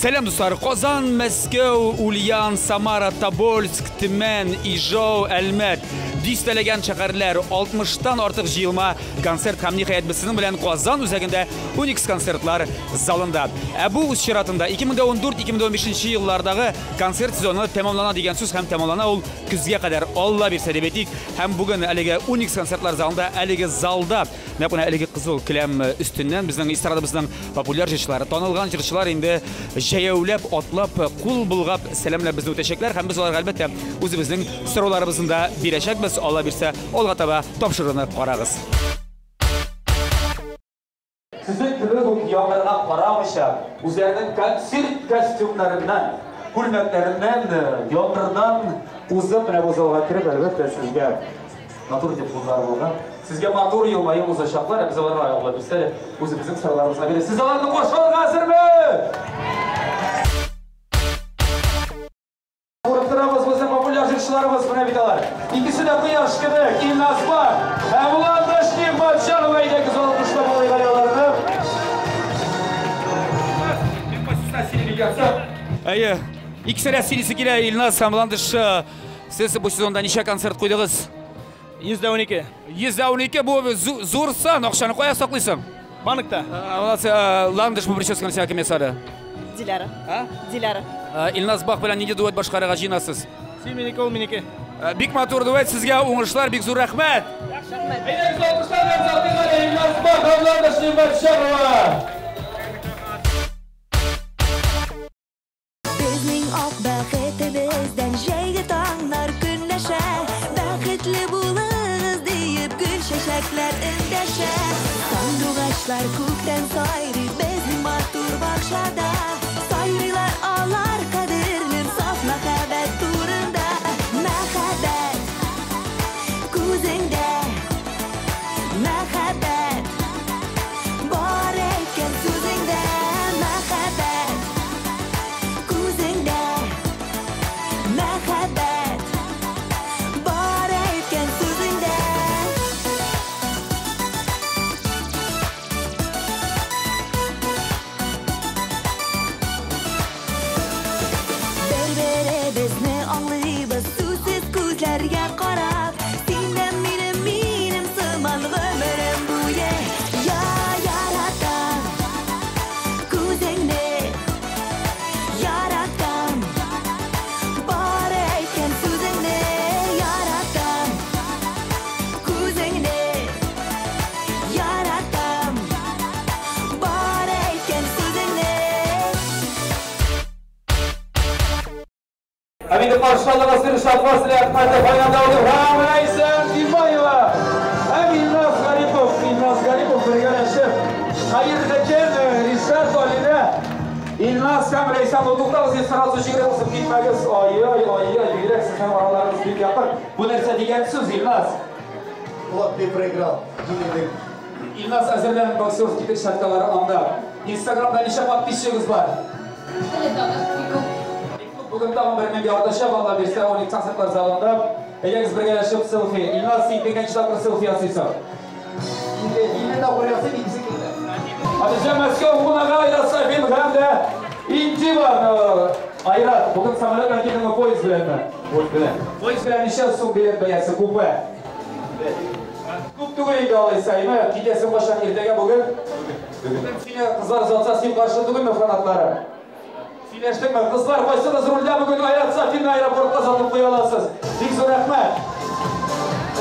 Сәлам, дуслар! Казан, Мәскәү, Ульян, Самара, Тобольск, Төмән, Ижау, Әлмәт. Дистәләгән шәһәрләр, 60-тан артык җыелма концерт һәм ниһаять без сезнең белән Казан үзәгендә Уникс концертлар залында. Ә бу үз чиратында 2014-2015 еллардагы концерт сезоны тәмамлана дигән сүз һәм тәмамлана ул көзгә кадәр, Алла бирсә дип әйтик. Һәм бүген әлеге Уникс концертлар залында, әлеге залда Нәкъ менә әлеге кызыл келәм өстеннән безнең эстрадабызның популяр җырчылары, танылган җырчылар инде җәяүләп, атлап, кул болгап сәламләп безне үтәчәкләр һәм без аларга әлбәттә үзебезнең сорауларыбызны да бирәчәкбез. Алла бирсә, алга таба тапшыруны карагыз. Сезнең кебек үк яңгырга карамыйча, үзләренең концерт костюмнарыннан, күлмәкләреннән, яңгырдан узып менә бу залга кереп, әлбәттә, сезгә матур итеп куллар булган. Сезгә матур елмаю узачаклар, ә без аларга Алла бирсә, үзебезнең сорауларыбызны бирәбез. Сез аларны каршы алырга әзерме? Күреп торабыз, безнең популяр җырчыларыбыз менә бит алар. Икесе дә кояш кебек, Илназ бар һәм Ландыш Нигъмәтҗанова. Әйдәгез, алкышлап алыйк әле аларны. Әйе, икесе дә сөйлисе килә, Илназ һәм Ландыш. Сез бу сезонда ничә концерт куйдыгыз? 112. 112 бу зур сан. Акчаны кая саклыйсың? Банкта. Молодцы, Ландыш бу прическаны сиңа кем ясады? Диляра. А? Диляра. Илназ Бах белән нинди дуэт башкарырга җыенасыз? Син минеке, ул минеке. Бик матур дуэт, сезгә уңышлар, бик зур рәхмәт. Әйдәгез, алкышлар белән озатыйк әле Илназ Бах һәм Ландыш Нигъмәтҗанова. Безнең ак бәхетебездән җәйге таңнар көнләшә, Бәхетле булыгыз диеп гөл чәчәкләр эндәшә. Сандугачлар күктән сайрый безнең матур бакчада, Сайрыйлар алар кадерлем саф мәхәббәт турында. Мәхәббәт күзеңдә, мәхәббәт бар әйткән сүзеңдә, мәхәббәт күзеңдә, мәхәббәт бар әйткән сүзеңдә. Бер-беребезне аңлыйбыз сүзсез күзләргә карап. Син дә минем, минем сыман гомерем буе. Я яратам күзеңне, яратам бар әйткән сүзеңне, яратам күзеңне, яратам бар әйткән сүзеңне. Һәм инде каршы алыгыз Ришат Васли Әхмәтов, Айнан Даудов һәм Ләйсән Димаева һәм Илназ Гарипов. Илназ Гарипов бергәләшеп. Хәерле көн, Ришат, Алинә. Илназ һәм Ләйсән, туктагыз, сез сразу җигереп узып китмәгез. Ай-ай, ай-ай, бигрәк сезнең араларыгыз бик якын. Бу нәрсә дигән сүз, Илназ? Влад, ты проиграл. Җиңелдең. Илназ әзерлән боксерский перчаткалары анда. Инстаграмда ничә подписчигыз бар? Бүген тагын бер меңгә артачак, Алла бирсә, Уникс концертлар залында. Әйдәгез бергәләшеп селфи. Илназ, син икенче тапкыр селфи ясыйсың. Инде илле тапкыр ясыйм, икесе килде. Ә бездә Мәскәү кунагы Айрат Сафин һәм дә Индива. Айрат, бүген самолет белән килдеңме, поезд беләнме? Поезд белән. Поезд белән ничә сум билет бәясе, купе? Күп түгел инде алайса, әйме? Китәсең кайчан, иртәгә, бүген? Бүген. Сине кызлар озатса, син каршы түгелме, фанатлары? Сөйләштеңме? Кызлар, кайсыгыз рульдә бүген Айрат Сафинны аэропортка озатып куя аласыз? Бик зур рәхмәт.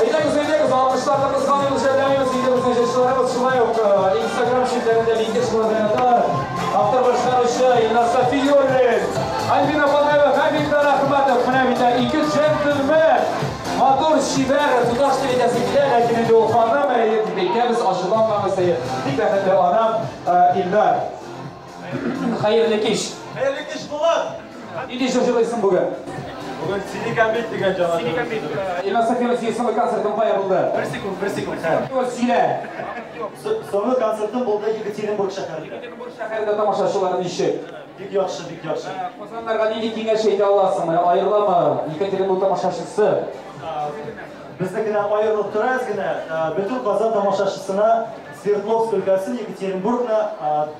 Әйдәгез, әйдәгез, алкышларны кызганыбыз, жәлләмибез инде безнең җырчыларыбыз шулай ук Инстаграм челтәрендә бик еш яталар. Автор башкаручы Илназ Сафиуллин, Альбина Панаева һәм Илдар Әхмәтов. Менә бит ике джентльмен. Матур, чибәр, туташ дип әйтәсе килә, ләкин инде ул ханым, әйе дип әйтәбез, ачуланмагыз, әйе. Бик бәхетле ана, Илдар. Хәерле кич. Хәерле кич, Булат. Нинди җыр җырлыйсың бүген? Бүген Сине кәмбит дигән җана. Сине кәмбит. Илназ Сафиуллин, синең соңгы концертың кая булды? Бер секунд, бер секунд. Сөйлә. Соңгы концертым булды Екатеринбург шәһәрендә. Екатеринбург шәһәрендә тамашачылар ничек? Бик яхшы, бик яхшы. Казаннарга нинди киңәш әйтә аласың? Менә аерыламы Екатеринбург тамашачысы? Безнекенә аерылып тора әз генә. Бөтен Казан тамашачысына Свердловск өлкәсен, Екатеринбургны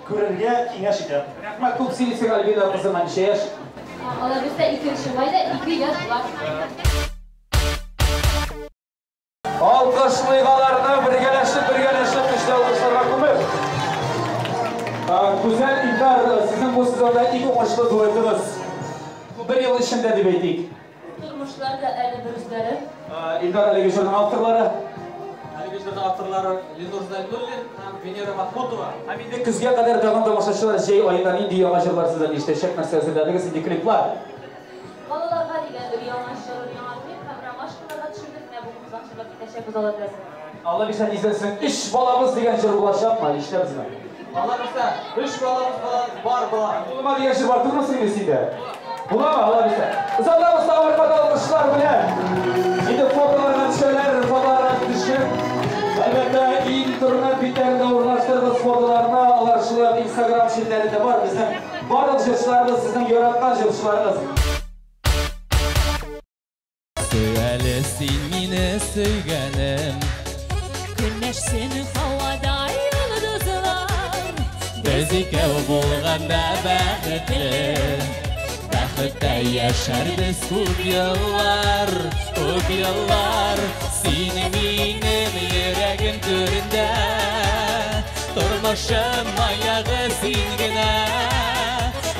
күрергә киңәш итәм. Рәхмәт күп сөйлисең, Альбина кызым, ничә яшь? Алла бирсә, 2 майда 2 яшь була. Алкышлыйк аларны, бергәләшеп, бергәләшеп көчле алкышларга күмеп. Гүзәл, Илдар, сезнең бу сезонда иң уңышлы дуэтыгыз. Бер ел эчендә дип әйтик. Тормышлар да әле бер үзләре. Илдар, әлеге җырның авторлары? Әлеге җырның авторлары Ленур Зайнуллин һәм Венера Махмутова. Һәм инде көзгә кадәр тагын тамашачылар җәй аенда нинди яңа җырлар сездән ишетәчәк, нәрсә әзерләдегез, нинди клиплар? Балаларга дигән бер яңа җыр, яңа клип һәм ромашкаларга төшердек. Менә бу кыздан чыгып китәчәкбез, Алла теләсә. Алла бирсә, низәсен 3 балабыз дигән җыр булачакмы? Ишетәбезме? Алла бирсә, 3 балабыз бар була. Улыма дигән җыр бар түгелме синең синдә? Буламы, Алла бирсә? Озатабыз тагын бер кат алкышлар белән. Инде фотоларга төшәләр, фотоларга төшеп, әлбәттә, интернет битләрендә урнаштырдыгыз фотоларны, алар шулай ук Instagram челтәрендә бар. Безнең барлык җырчыларыбыз, сезнең яраткан җырчыларыгыз. Сөй әле син мине, сөйгәнем. Көнләшсен һавада йолдызлар. Без икәү булганда бәхетле. Бәхеттә яшәрбез күп еллар, күп еллар. Син минем йөрәгем түрендә. Тормышым аягы син генә.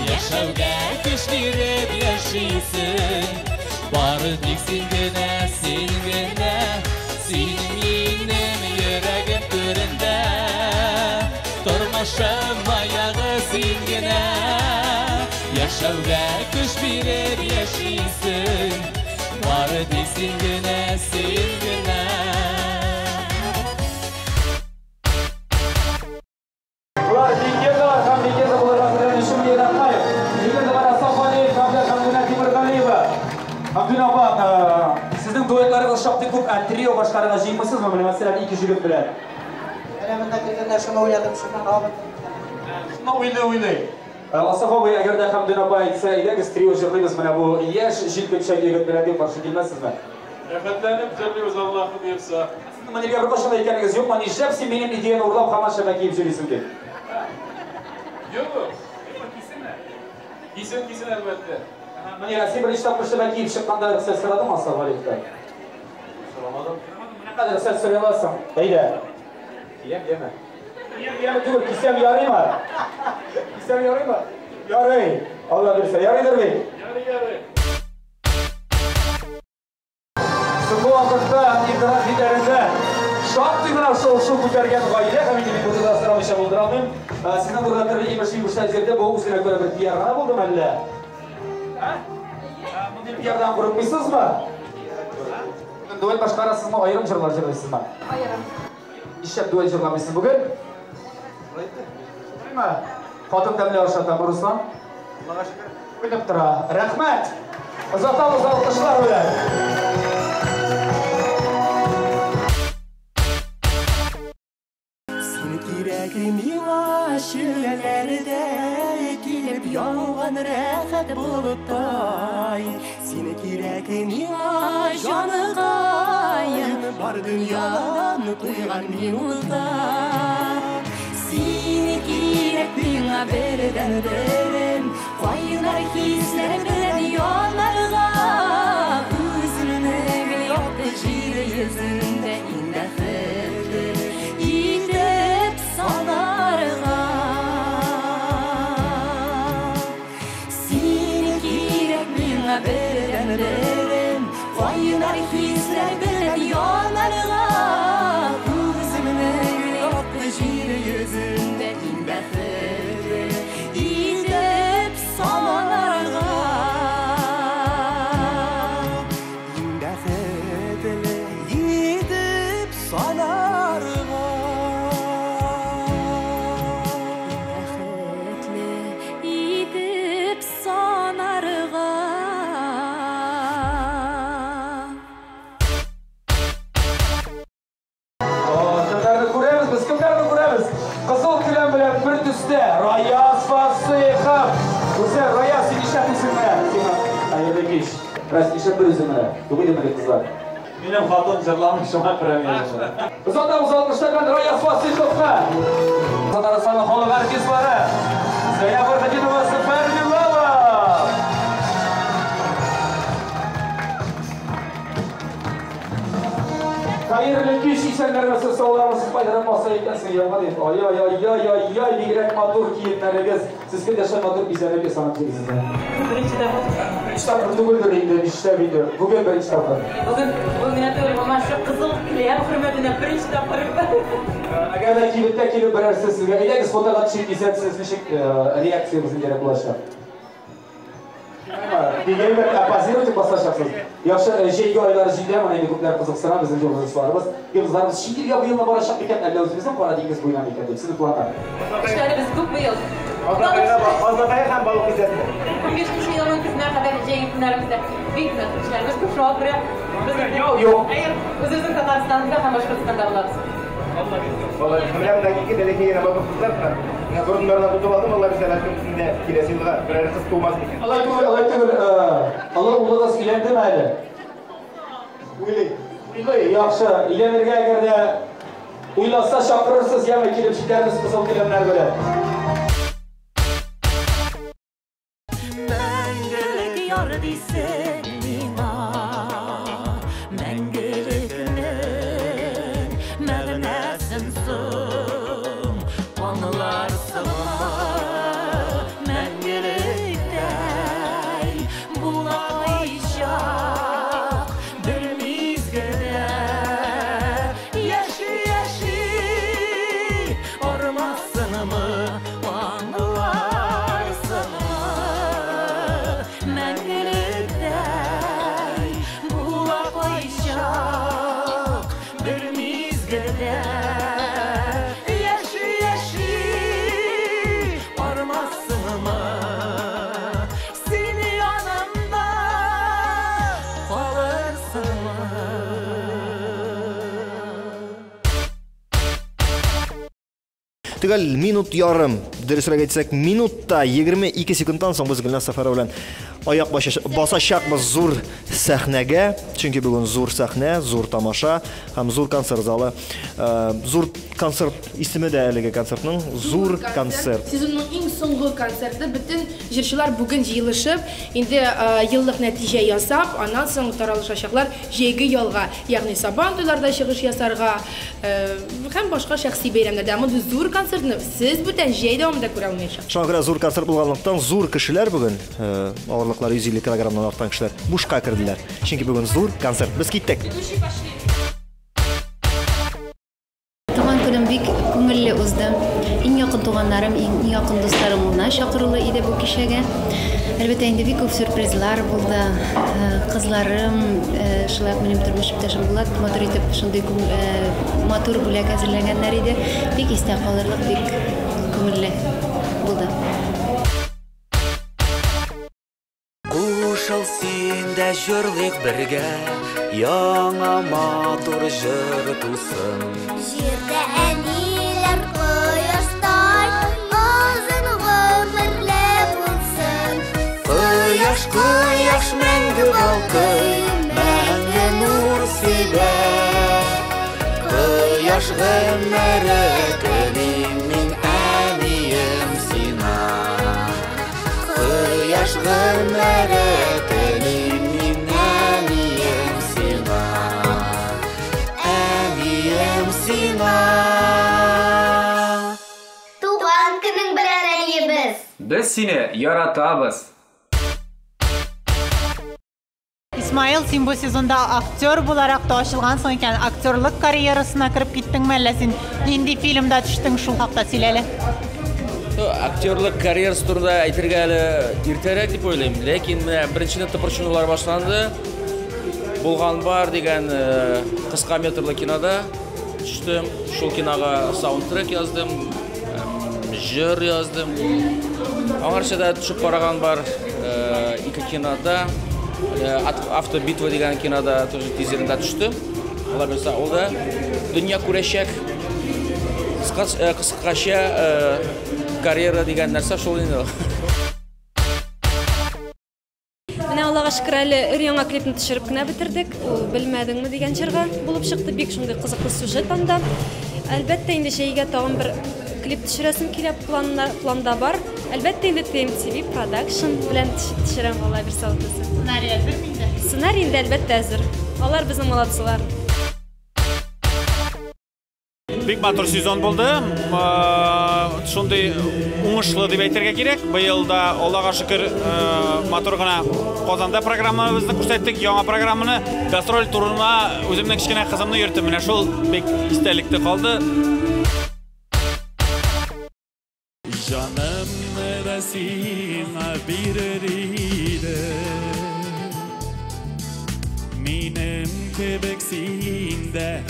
Яшәүгә көч биреп яшисең. Бары тик син генә, син генә. Син минем йөрәгем түрендә. Тормышым аягы син генә. Яшәүгә көч биреп яшисең. Бары тик син генә, син генә. Булар легендалар һәм легенда булырга әзерләнүче Мөнир Акмаев. Легендалар Асаф Валиев һәм дә Хәмдүнә Тимергалиева. Хәмдүнә апа, сезнең дуэтларыгыз шактый күп, ә трио башкарырга җыенмыйсызмы? Менә мәсәлән, ике җегет белән. Менә монда килгәндә шуны уйладым, шуннан алдым. Шуны уйлый-уйлый. Асаф абый, әгәр дә Хәмдүнә апа әйтсә, әйдәгез трио җырлыйбыз менә бу яшь җилкенчәк егет белән дип каршы килмәссезме? Рәхәтләнеп җырлыйбыз, Аллаһы боерса. Сезнең Мөниргә беркайчан да әйткәнегез юкмы? Нишләп син минем идеяны урлап һаман шәмә киеп йөрисең дип? Юк. Кисен, кисен әлбәттә. Мөнир, син беренче тапкыр шәмә киеп чыкканда рөхсәт сорадыңмы Асаф Валиевтан? Сорамадым. Менә хәзер рөхсәт сорый аласың. Әйдә. Киям, яме. Киям, яме түгел, кисәм ярыймы? Кисәм ярыймы? Ярый. Алла бирсә, ярыйдыр бит. Ярый, ярый. Соңгы вакытта интернет битләрендә шактый гына шау-шу күтәргән гаилә һәм инде мин бу турыда сорамыйча булдыра алмыйм. Сезнең турыда төрле имеш-мимешләр йөрде, бу үзенә күрә бер пиар гына булдымы әллә? Ә? Мондый пиардан курыкмыйсызмы? Дуэт башкарасызмы, аерым җырлар җырлыйсызмы? Аерым. Нишләп дуэт җырламыйсыз бүген? Шулаймы? Хатын тәмле ашатамы, Руслан? Аллага шөкер. Белеп тора. Рәхмәт! Озатабыз алкышлар белән. Син кирәк миңа челләләрдә килеп яуган рәхәт болыттай. Син кирәк миңа җаныкаем, бар дөньяны туйган минутта. Син кирәк миңа бердән-берем, кайнар хисләр белән янарга. Үземне гел якты җир йөзендә иң бәхетле итеп санарга. Син кирәк миңа бердән-берем, кайнар хисләр белән янарга. Үземне гел якты җир йөзендә иң бәхетле итеп санарга. Иң бәхетле итеп санарга. Бәхетле итеп санарга. Кемнәрне күрәбез без? Кемнәрне күрәбез? Кызыл келәм белән бер төстә Раяз Фасыйхов. Үзе Раяз, син нишләп дисең менә? Сиңа хәерле кич. Раяз, нишләп бер үзең менә? Юк идеме әле кызлар? Минем хатын җырламый, шуңа күрә мин. Озатабыз алкышлар Раяз Фасыйховка. Татарстанның халык артистлары Зая Фәрхетдинова, Зөфәр Билалов. Хәерле кич, исәннәрмесез, саулармысыз, кайдан баса икәнсең, яңа дип. Ай-ай-ай-ай-ай, бигрәк матур киемнәрегез. Сез кемдә шулай матур бизәнеп ясанып йөрисез? Беренче тапкыр. Беренче тапкыр түгелдер инде, нишләп инде. Бүген беренче тапкыр. Бүген бүген генә түгел, моңа шу кызыл келәм хөрмәтенә беренче тапкыр. Әгәр дә кибеттә килеп берәрсе сезгә, әйдәгез фотога төшик дисә, сез ничек реакциягез нидәрәк булачак? Дигән позировать итеп басачаксыз. Яхшы, җәйге айлар җитә, моны инде күпләр кызыксына, безнең йолдызларыбыз. Йолдызларыбыз чит илгә быелны барачак микән, әллә үзебезнең Кара диңгез буена микән дип, сезнең планнар. Эшләребез күп быел. Азнакайга һәм балык бистәсенә. 15 елның көзенә кадәр җәйге көннәребездә бик нык эшләребез күп, шуңа күрә без Ял юк. Үзебезнең Татарстанда һәм Башкортстанда булабыз. Менә монда ике бәләкәй генә матур кызлар тора. Менә борыннарына тотып алдым, Алла бирсә, бәлкем безнең киләсе елга берәр кыз тумас микән. Алай түгел, алай түгел. Олы улыгыз өйләндеме әле? Уйлый. Уйлый, яхшы. Өйләнергә әгәр дә уйласа чакырырсыз, яме килеп җитәрбез кызыл келәмнәр белән. Мәңгелек яр дисең миңа, мәңгелекнең мәгънәсен соң аңларсыңмы? Мәңгелектәй була кайчак бер мизгелдә. Яши, яши армасынмы, аңларсыңмы? Мәңгелектәй була кайчак бер мизгелдә. Яши, яши армасынмы? Син янымда калырсыңмы? Төгәл минут ярым, дөресрәк әйтсәк, минутта 22 секундтан соң без Гөлназ Сәфәрова белән аяк басачакбыз зур сәхнәгә, чөнки бүген зур сәхнә, зур тамаша һәм зур концерт залы. Зур концерт исеме дә әлеге концертның зур концерт. Сезонның иң соңгы концерты, бөтен җырчылар бүген җыелышып, инде еллык нәтиҗә ясап, аннан соң таралышачаклар җәйге ялга, ягъни Сабан туйларда чыгыш ясарга һәм башка шәхси бәйрәмнәрдә. Мондый зур концертны сез бүтән җәй дәвамында күрә алмаячаксыз. Шуңа күрә зур концерт булганлыктан зур кешеләр бүген, авырлыклары 150 килограммнан арткан кешеләр бушка керделәр. Чөнки бүген зур концерт. Без киттек. Туган көнем бик күңелле узды. Иң якын туганнарым, иң якын дусларым гына чакырулы иде бу кичәгә. Әлбәттә, инде бик күп сюрпризлар булды. Кызларым, шулай ук минем тормыш иптәшем Булат матур итеп шундый матур бүләк әзерләгәннәр иде. Бик истә калырлык, бик күңелле булды. Кушыл син дә җырлыйк бергә, яңа матур җыр тусын. Җирдә әниләр кояштай озын гомерле булсын. Кояш, кояш мәңге балкый, мәңге нур сибә. Кояш гомере телим мин әнием сиңа. Кояш гомере телим мин әнием сиңа. Әнием сиңа. Туган көнең белән, әниебез. Без сине яратабыз. Исмаил, син бу сезонда актер буларак та ачылгансың икән. Актерлык карьерасына кереп киттеңме әллә син? Нинди фильмда төштең, шул хакта сөйлә әле. Актерлык карьерасы турында әйтергә әле иртәрәк дип уйлыйм. Ләкин менә беренчедән тыпырчынулар башланды. Булган бар дигән кыска метрлы кинода төштем. Шул кинога саундтрек яздым, җыр яздым. Аңарча да төшеп караган бар, ике кинода. Автобитва дигән кинода тоже тизерында төштем. Алла бирсә, ул да дөнья күрәчәк. Кыскача карьера дигән нәрсә шул инде. Менә Аллага шөкер, әле өр-яңа клипны төшереп кенә бетердек. Ул Белмәдеңме дигән җырга булып чыкты. Бик шундый кызыклы сюжет анда. Әлбәттә инде җәйгә тагын бер клип төшерәсем килә, планнар, планда бар. Әлбәттә инде TMTV Production белән төшерәм, Алла бирсә, алла. Сценарий әзерме инде? Сценарий инде әлбәттә әзер. Алар безнең молодцылар. Бик матур сезон булды. Шундый уңышлы дип әйтергә кирәк. Быел да, Аллага шөкер, матур гына Казанда программабызны күрсәттек, яңа программаны. Гастроль турына үземнең кечкенә кызымны йөрттем. Менә шул бик истәлектә калды. Җанымны да сиңа бирер идем. Минем кебек син дә